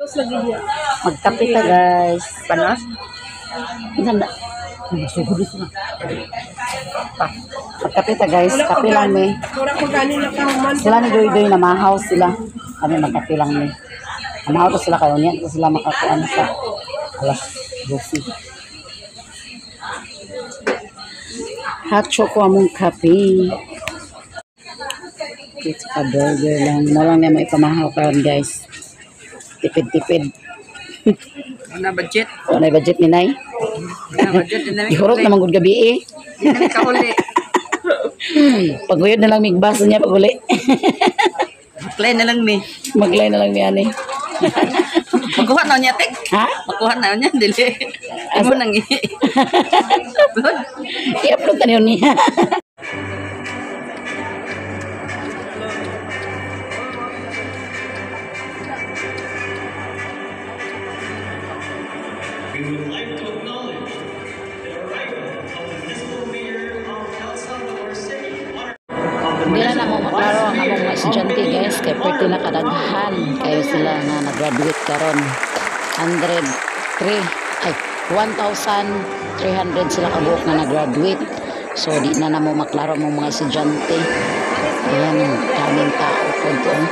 Magkape ta, guys. Panas? Minsan na. Sugod na. Magkape ta, guys. Kape lang mi. Sila ni Doy Doy na mahaw sila. Kami magkape lang mi. Mahaw to sila kayo niya. Sila makakuan sa alas 12. Hot choco among kape. It's a burger lang. Mo lang niya maipamahaw karon, guys. Tipid-tipid. Wala budget. Wala budget ni Nay. Wala budget. Ihurot naman gud gabi eh. Hindi kahuli. Paguyod na lang migbasa niya pag uli. Maglay na lang mi. Maglay na lang mi ani. Magkuha na niya, tek. Ha? Magkuha na niya, dili. Imo nang i-upload. I-upload ta niyo niya. We would like to acknowledge the arrival of the Municipal Mayor of El Salvador City, Hindi na namo maklaro ang among mga estudyante, guys, kay pwede na kadaghan kayo sila nga nag-graduate karon. 103 ay 1,300 sila kabuok nga nag-graduate. So di na namo maklaro ang mga estudyante. Ayan, daming tao po doon.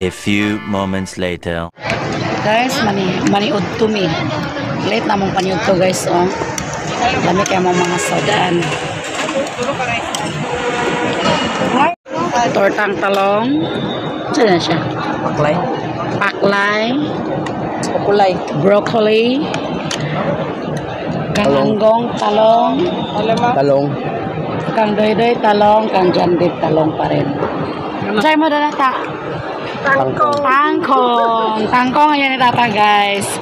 A few moments later. Guys, maniud to me. Late na mong paniud to, guys, oh. Dami kay mong mga sawdaan. Tortang talong. Saan na siya? Paklay. Paklay, Pakulay. Broccoli, kananggong talong, Talong. Kang doydoy talong, kang jandit talong pa rin. Try mo na ta. Tangkong. Tangkong. Tangkong ayan ni tata, guys.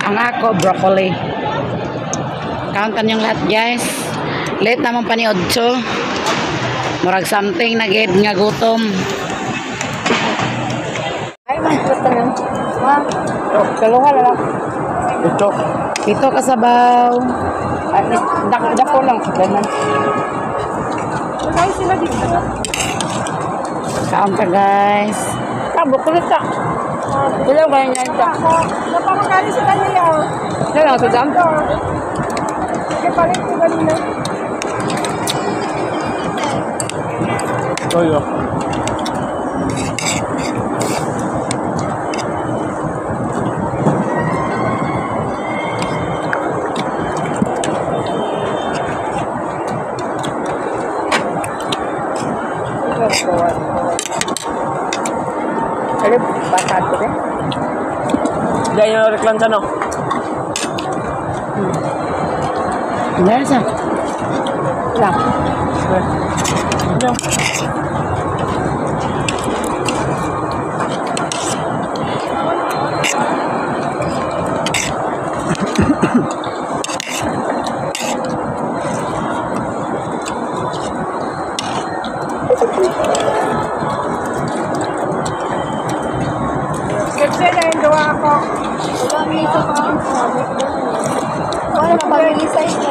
Ang ako, broccoli. Count yung lahat, guys. Late naman pa ni Odso. Murag something na gid nga gutom. Ay, man, na. Oh, kalungan na lang. Ito. Pito kasabaw. At least, dako lang. Ganun. Kaon ka, guys. Tabo, kulit ka. Kulang ba yan ta? Napamagkano sa kanila. Yan lang, sa dam. Kaya palit ko kanina. Toyo. Alip, bata ko rin. Diyan yung reklam sa no. Guys, ah. Lang. No. Kasi na yung gawa ako. Wala na pamili size na.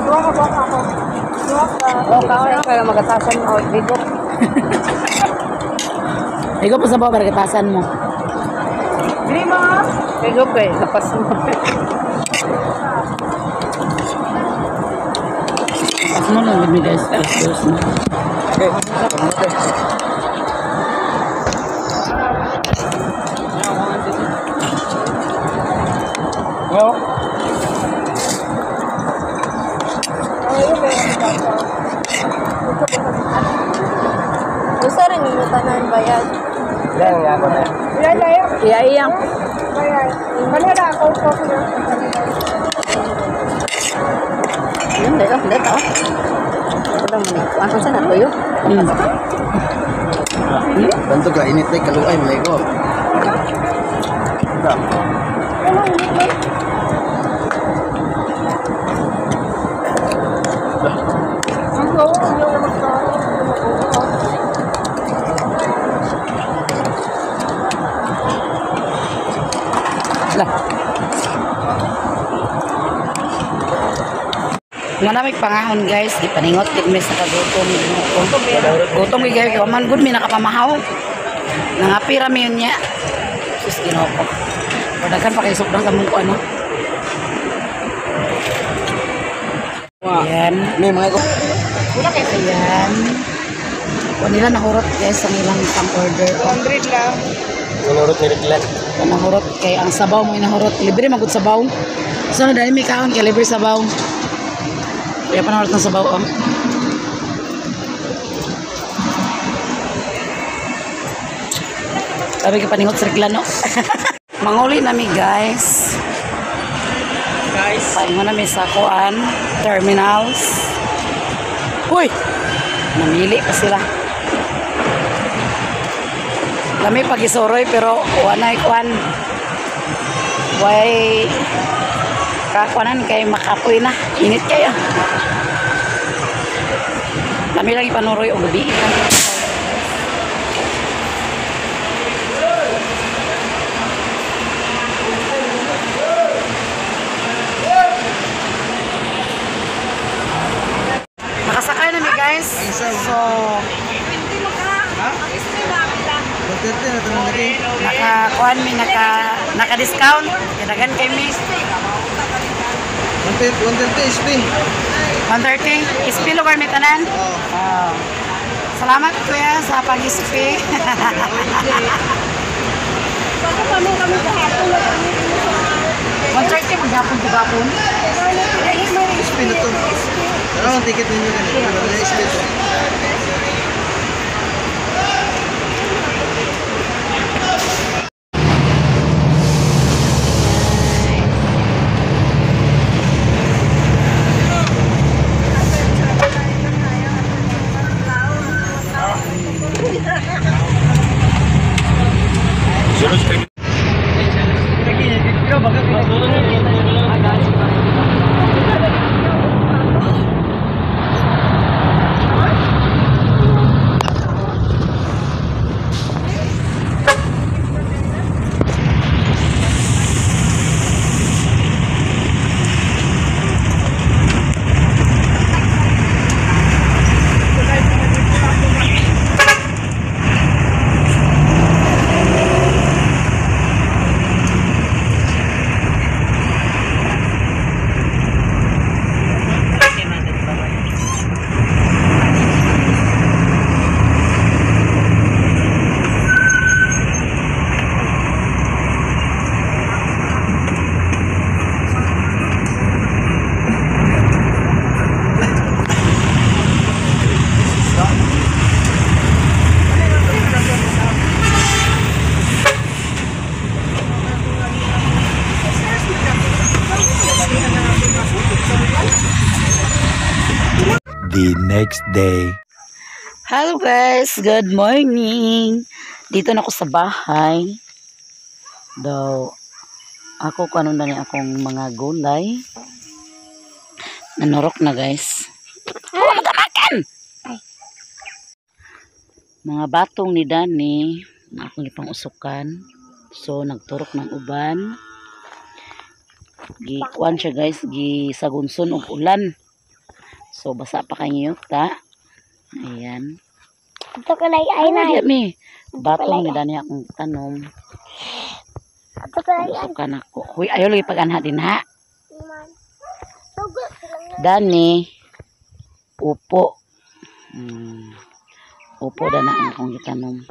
Gawa ka ba ako? Gawa ka. O, kaon kaya magatasan mo. Bigo. Ikaw pa sa baw, baragatasan mo. Dili mo. Bigo pa eh. Lapas mo. Pas mo lang, gud guys. Alas dos na. Okay. Okay. No. Gusto rin yung tanan bayad. Diyan nga ako na. Wala na yun. Iya, iya. Bayad. Kanila ako. Coffee na. Yun, dito, dito. Walang manig. Ano sa na tuyo? Banto ka init na kaluay malay ko. Ito. Ano, init man? Ang gawa, ang gawa magkaroon. Lah. Nga pangahon guys, di paningot gid mi sa kagutom. Gutom gid kayo man gud mi nakapamahaw. Nangapira mi yun niya. Sus Ginoo ko. Daghan pa kay sobrang kamong ko ano. Ayan. May mga ko. Ayan. Kung nila nahurot guys ang ilang pang-order. 100 lang. Nahurot ni Riglan. Nahurot kay ang sabaw mo nahurot. Libre magud sabaw. So dahil may kaon kay libre sabaw. Kaya pa nahurot ng sabaw oh. Sabi ka paningot sa Riglan no. Manguli nami guys. Guys. Paingon nami sa kuan terminals. Uy! Namili pa sila. Lami pag isuroy pero wanay kuan. Way kakuanan kay makapoy na. Init kayo. Lami lang ipanuroy og gabi. Nakasakay na mi guys. So naka-kuan mi naka-discount. Kadagan kay mi. 130 SP. 130. SP lugar mi tanan. Oh. Salamat kuya sa pag-SP. Baka kami kahapon na kami. 130 maghapon di ba po? SP na to. Ano ang ticket ninyo kanina? SP to. The next day. Hello guys, good morning. Dito na ako sa bahay. Daw ako kanon na ni akong mga gulay. Nanurok na guys. Oh, magamakan! Mga batong ni Danny na akong ipang usukan. So nagturok ng uban. Gikuan siya guys, gisagunson og ulan. So basa pa kay ta. Ayan. Ito ka na ay Ay, di mi. Batong ni Danny akong tanom. Ito ka na Usukan ako. Huy, ayaw lagi pag-anha din ha. Danny, upo. Upo na na ang akong gitanom.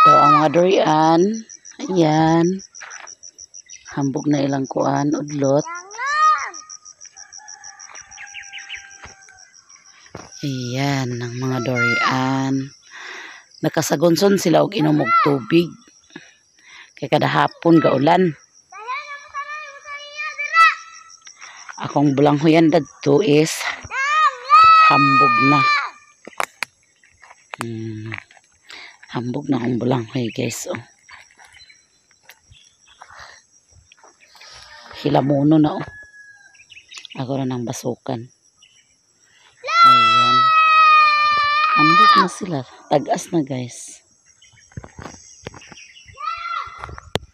So, ang mga durian, ayan. Hambog na ilang kuan, udlot. Ayan, ang mga durian. Nakasagonson sila og inom og tubig. Kay kada hapon gaulan. Akong bulanghoyan dadto is hambog na. Hambog na akong bulanghoy guys. Oh. Hilamuno na oh. Ako na ng basukan. Ayan. Ambot na sila. Tag-as na, guys.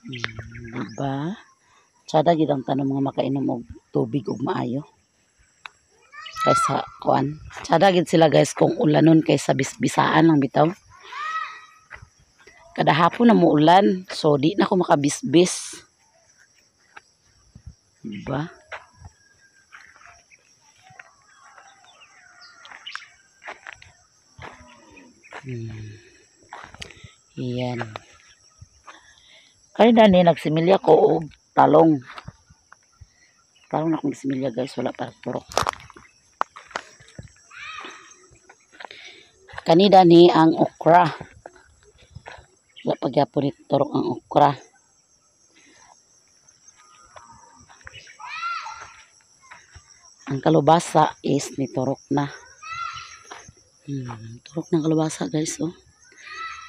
Diba? Tsada gid ang tanom nga makainom og tubig og maayo. Kaysa kuan. Tsada gid sila, guys, kung ulanon kaysa bisbisaan lang bitaw. Kada hapon na muulan, so di na ko makabisbis. Diba? Yan. Kaya dani nagsimilya ko og talong. Talong na akong similya, guys, wala pa turok. Kani dani ang okra. Wala pa gyapon ni turok ang okra. Ang kalubasa is niturok na. Turok ng kalubasa, guys, oh.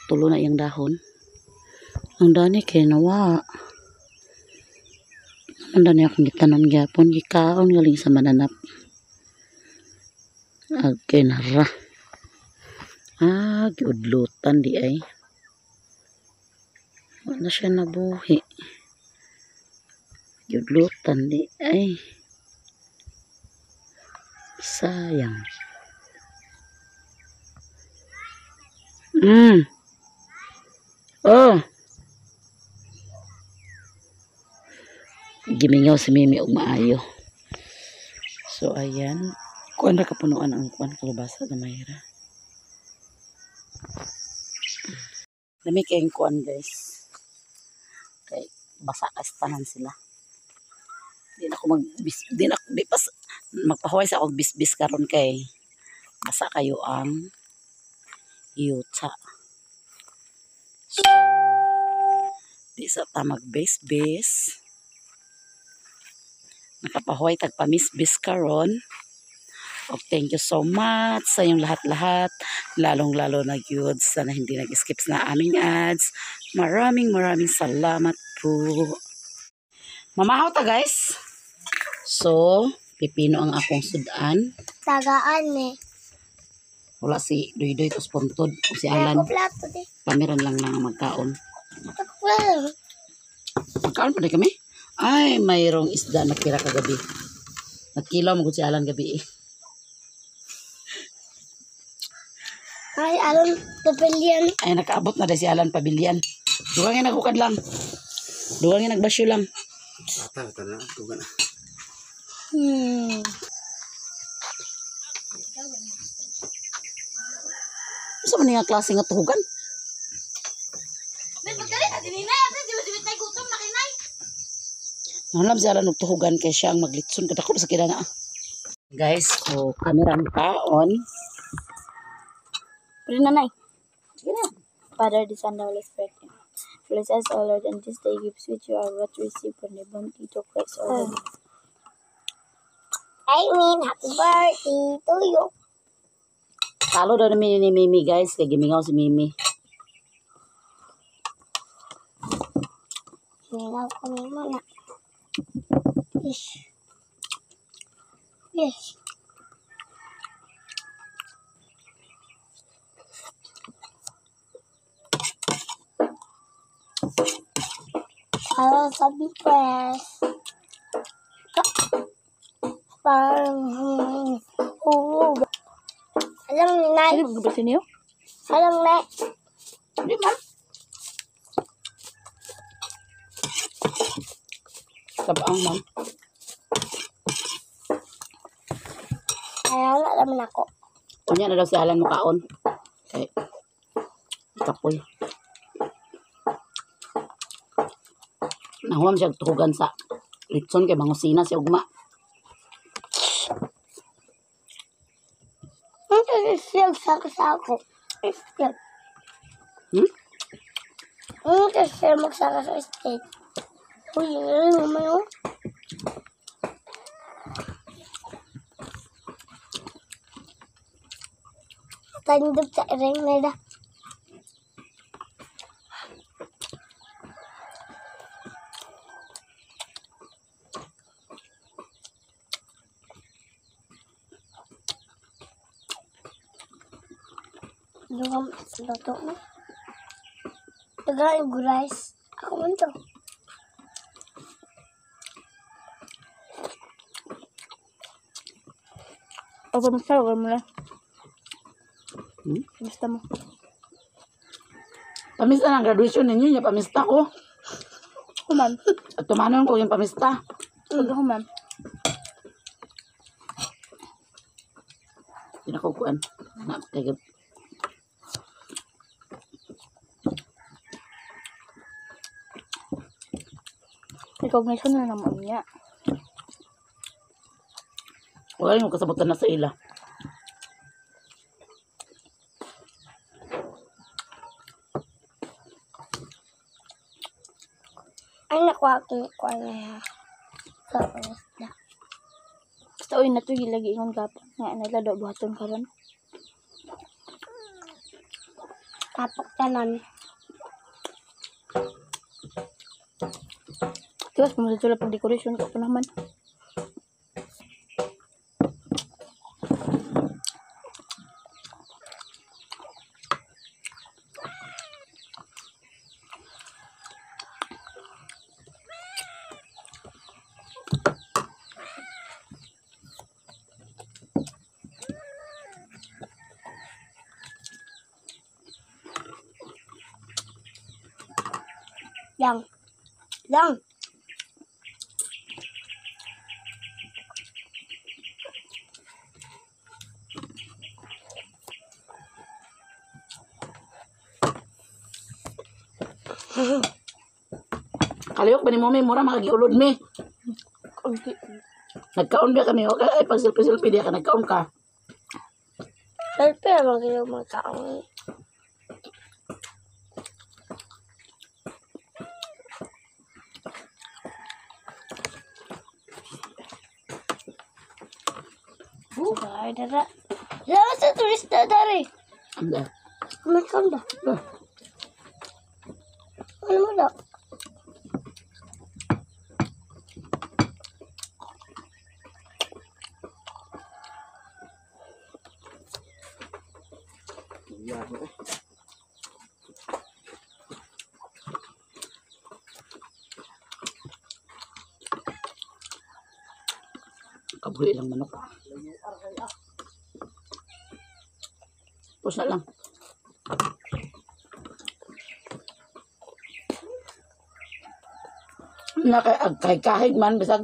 Tulo na iyang dahon. Ang dani kay nawa. Ang dani akong gitanom gyapon, gikaon galing sa mananap. Agay nara. Ah, giudlutan di ay. Wala na siya nabuhi. Giudlutan di ay. Sayang. Oh. Gimingaw si Mimi og maayo. So ayan, kuan ra kapunuan ang kuan kalabasa gamay ra. Dami kayong kuan, guys. Kay basa kas tanan sila. Di na ako mag di na di pas magpahuway sa akong bisbis karon kay basa kayo ang yuta. So, di sa ta magbisbis. Nakapahuway tagpamisbis karon. Oh, thank you so much sa inyong lahat-lahat. Lalong-lalo na gyud sa na hindi nag-skip na aming ads. Maraming maraming salamat po. Mamahaw ta, guys. So, pipino ang akong sudan. Tagaan eh. Wala si Duy-Duy tos puntod o si Alan. Ako plato di. Pamiran lang na magkaon. Ako plato. Magkaon pa din kami? Ay, mayroong isda na tira kagabi. Nagkilaw mo si Alan gabi eh. Ay, alon, papilian. Ay, nakaabot na dahil si Alan pabilian. Dugang nga nagukad lang. Dugang nga nagbasyo lang. Tara, tara. Tugan na. Sa man nga klase nga tuhugan? Nahulam si Alan og tuhugan kay siya ang maglitson kadako sa kila na. Guys, so kamera ang kaon. Pwede na, Nay. Sige na. Father, the Son, the Holy Spirit. Bless us, O Lord, and this day gifts which you are about to receive from the bounty to Christ our Lord. I mean, happy birthday to you. Talo daw ni Mimi, guys, kay gimingaw si Mimi. Hingaw kami muna. Yes. Yes. Para sa press. Parang hulog. Alam na. Ano ba niyo? Alam na. Di man. Sabang man. Kaya nga naman ako. Unya na daw si Alan mukaon. Okay. Kapoy. Nahuam siya tuhugan sa litson kay mangusina si ugma. Ano siya sa ako? Siya. Ano siya magsaka sa state? Uy, ano naman yun? Tandog sa ring nila. Duham sa luto mo. Tagal yung rice. Ako man to. O, kamusta? Huwag mo na. Hmm? Kamusta mo? Pamista ng graduation ninyo niya, pamista ko. Human. At tumanon ko yung pamista. Huwag human. Pinakukuan. Na, kay Recognition na naman niya. Wala yung kasabutan na sa ila. Ay, nakuha ko nakuha na ya. Sa isda. Basta uy na to lagi ingon gapon. Nga nila daw buhaton karon. Tapok tanan. Tiwas mo sa pag decoration ka pa naman. Lang. Lang. Kalihok ba ni mo, mura makagiulod mi. Unti. Nagkaon ba kami? Okay, ay, pag selfie-selfie diya ka, nagkaon ka. Selfie naman kayo magkaon. Ay, dara. Lawas sa turista, dari. Hindi. Kumain ba? Ah, Ano mo daw? Kabuhi lang manok. Tapos na lang. Na kay ag kay kahig man bisag